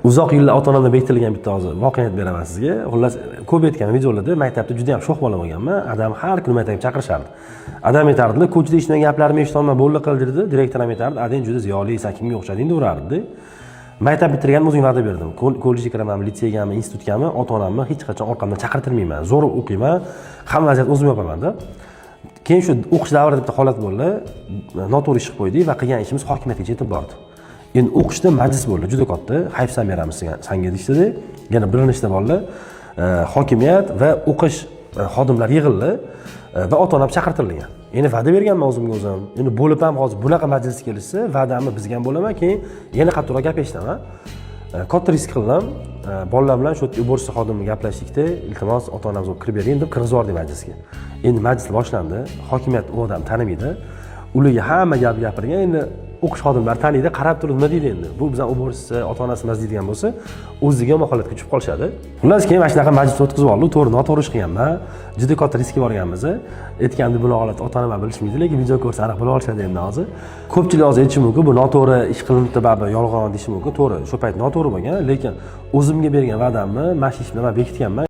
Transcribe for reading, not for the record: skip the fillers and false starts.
Uzoq yillar ota onamdan bekitilgan bitta hozir voqea aytib beraman sizga. Xullas, ko'p aytgan videolarda, maktabda juda yam sho'x bola bo'lganman. Adam har kuni maktabga chaqirishardi. Adam aytardilar, ko'chada eshitgan gaplarimni eshitolman, bo'ldi, qil, derdi. Direktor ham aytardi, adang juda ziyoli, san kimga o'xshading, deyaverardida. Maktab bitirganimda o'zimga va'da berdim: kollejga kiramanmi, litseyagami, institutgami, ota onamni hech qachon orqamdan chaqirtirmayman, zo'r o'qiyman, hamma vaziyatni o'zim yopamanda. Keyin shu o'qish davrida bitta holat bo'ldi, noto'g'ri ish qilib qo'ydik va qilgan ishimiz hokimiyatga yetib bordi. Endi o'qishda majlis bo'ldi juda katta, hayfsan beramiz sanga deyishdida. Yana bir nechta bolalar, hokimiyat va o'qish xodimlari yig'ildi va ota onam chaqirtirilgan. Endi va'da berganman o'zimga o'zim, endi bo'lib ham hozir bunaqa majlisga kelishsa, va'damni buzgan bo'laman, keyin yana qattiqroq gap eshitaman. Katta risk qildim. Bolalar bilan shu yerda уборщица xodim gaplashdik-da, iltimos, ota onamiz olib kirib bering deb kirgizib yubordik majlisga. Endi majlis boshlandi, hokimiyat u odamni tanimaydi, ularga hamma gap gapirgan. Endi o'qish xodimlari taniydi, qarab turib nima deydi endi bu, bizani уборщица ota onasi emas deydigan bo'lsa, o'ziga yomon holatga tushib qolishadi. Xullas, keyin mana shunaqa majlis o'tkazib oldik. To'g'ri, noto'g'ri ish qilganman, juda katta riskka borganmiz. Aytganimda bunaqa holat ota onam ham bilishmaydi, lekin video ko'rsa, aniq bilib olishadi. Endi hozir ko'pchilik hozir aytishi mumkin, bu noto'g'ri ish qilinibdi, baribir yolg'on deyishi mumkin. To'g'ri, shu payt noto'g'ri bo'lgan, lekin o'zimga bergan va'damni mana shu ish bilan man bekitganman.